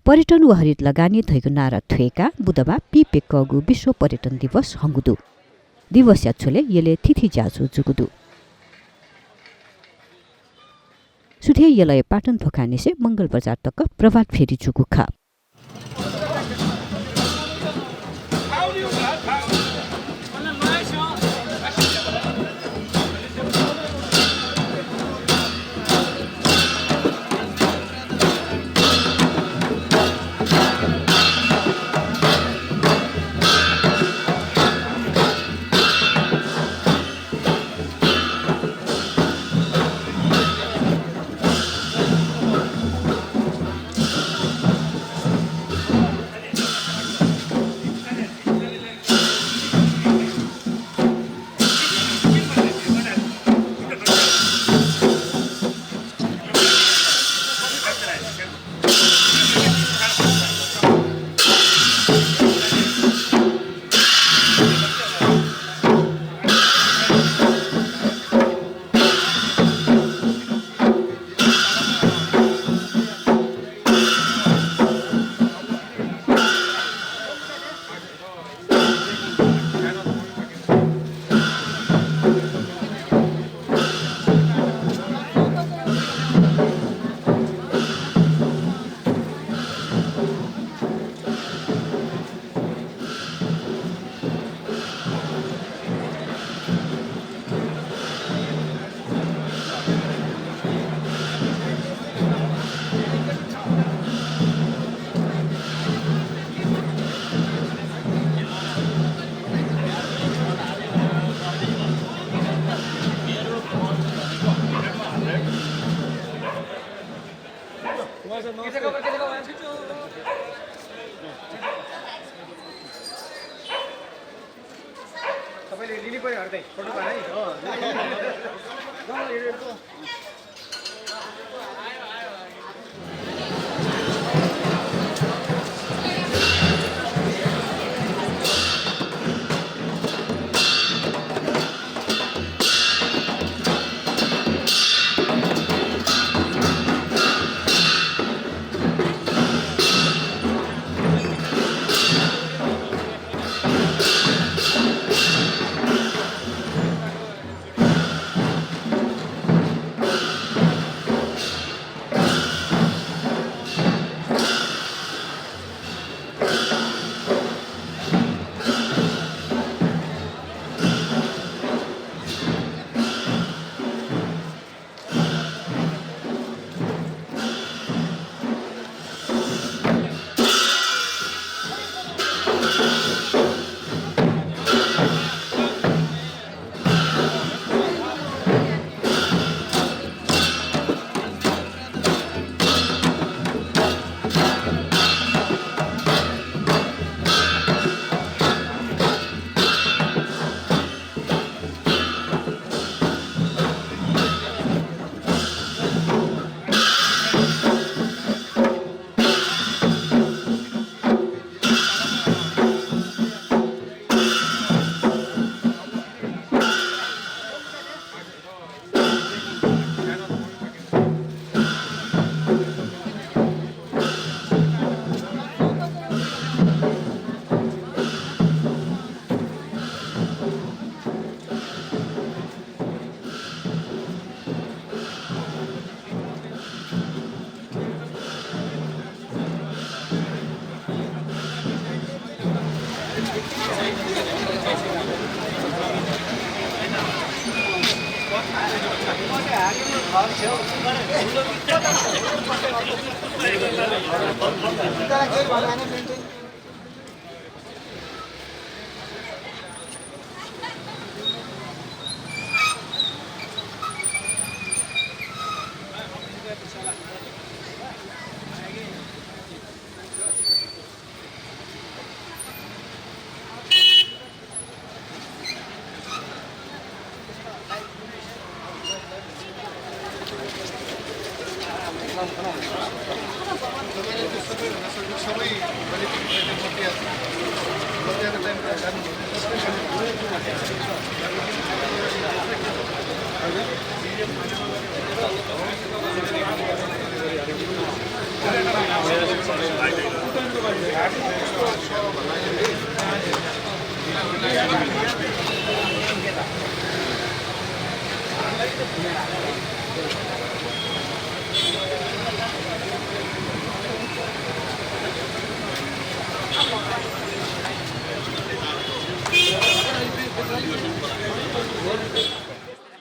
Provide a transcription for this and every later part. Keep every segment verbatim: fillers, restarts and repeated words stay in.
पर्यटन व हरित लगानी धइगु नारा थ्वय्काः बुधबाः पिप्यकःगु विश्व पर्यटन दिवस हंगु दु। दिवसया झ्वलय् यलय् थीथी ज्याझ्वः जूगु दु। सुथय् यलया पाटन ध्वाखांनिसें मंगल बजार तक प्रभात फेरी जूगु खः। तपाईँले लिने पऱ्यो अरे दाइ, फोटो पाएँ है। अँ।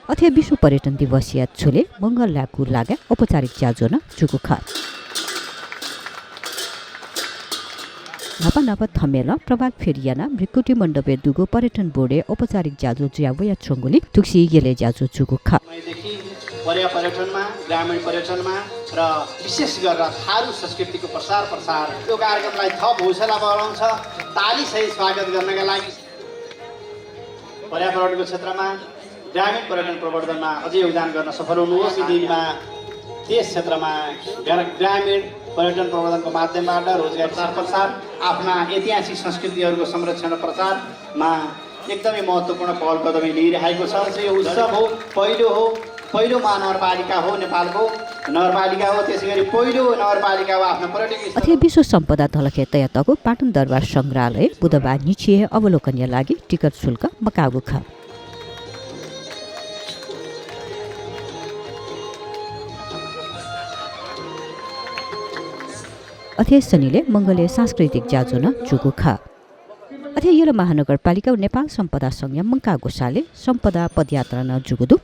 अथे विश्व पर्यटन दिवसया झ्वलय् मंगलयागु लागाय् औपचारिक ज्याझ्वः नं जूगु खः। न्हापा न्हापा थम्हय्‌लं प्रभात फेरी यानाः भृकुटी मण्डपय् दुगु पर्यटन बोर्डय् औपचारिक ज्याझ्वः जुया वयाच्वंगुलिं थुगुसी यलय् ज्याझ्वः जूगु खः। पर्या पर्यटनमा, ग्रामीण पर्यटनमा र विशेष गरेर थारु संस्कृतिको प्रचार प्रसार यो कार्यक्रमलाई थप हौसला बढाउँछ। ताली सहित स्वागत गर्नका लागि पर्यावरणको क्षेत्रमा, ग्रामीण पर्यटन प्रवर्धनमा अझै योगदान गर्न सफल हुनुहोस्। यी दिनमा त्यस क्षेत्रमा ग्रा-, ग्रामीण पर्यटन प्रवर्धनको माध्यमबाट रोजगारी प्रचार प्रसार, आफ्ना ऐतिहासिक संस्कृतिहरूको संरक्षण र प्रचारमा एकदमै महत्त्वपूर्ण पहल कदमी लिइरहेको छ। यो उत्सव हो, पहिलो हो, पहिलो महानगरपालिका हो नेपालको, नगरपालिका हो, त्यसै गरी पहिलो नगरपालिका हो आफ्नो पर्यटकीय स्थल। अथे विश्व सम्पदा धलखय् तयातःगु पाटन दरबार संग्रहालय बुधबार न्हिच्छि हे अवलोकनया लागि टिकट शुल्क मकाःगु खः। अथे शनिलय् मंगलय् सांस्कृतिक ज्याझ्वः नं जूगु खः। अथे यल महानगरपालिका व नेपाल सम्पदा संघया मंकाः ग्वसालय् सम्पदा पदयात्रा नं जूगु दु।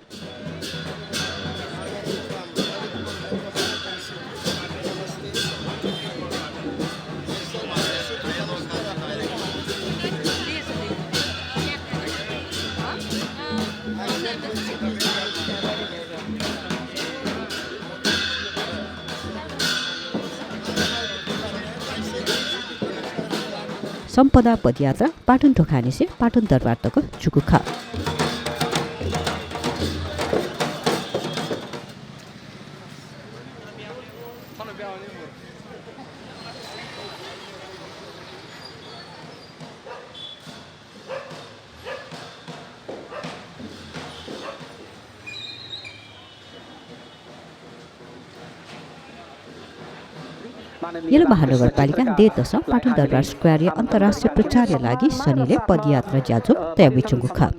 सम्पदा पदयात्रा पाटन ढोकानिसें पाटन दरबार तक जूगु खः। यल महानगरपालिकां देय्‌तसं पाटन दरबार स्क्वायरया अन्तर्राष्ट्रिय प्रचारया लागि शनिलय् पदयात्रा ज्याझ्वः तयाबिच्वंगु खः।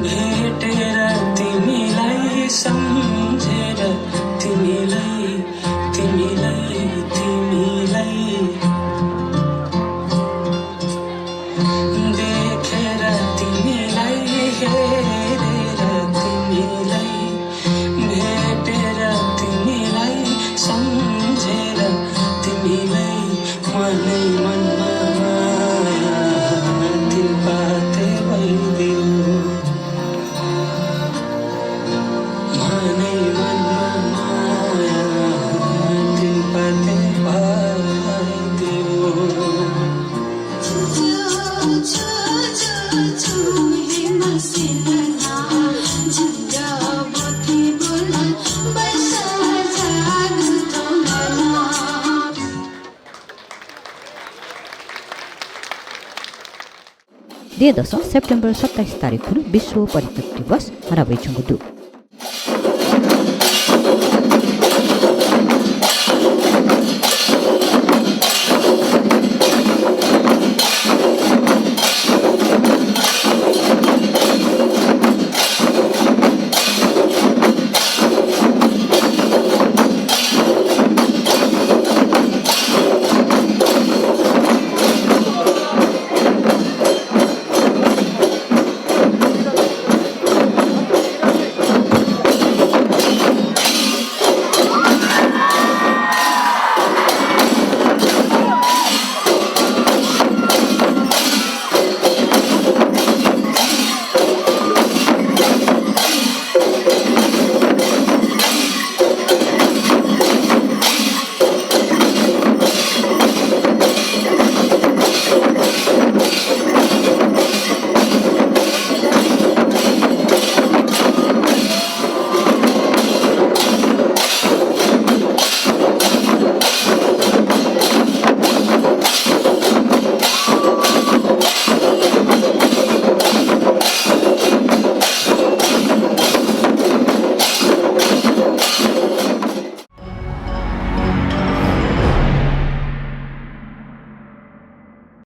भेटेर तिमीलाई, सम्झेर तिमीलाई, तिमीलाई, तिमीलाई। देखेर तिमीलाई, हेरेर तिमीलाई, भेटेर तिमीलाई, सम्झेर तिमीलाई, मनै मनमा माया तिन पाते भइदियो। मनै मनमा माया तिन पाते भइदियो। देदसं सेप्टेम्बर सत्ताइस तारिख खुन्हु विश्व पर्यटक दिवस हनावइच्वंगु दु।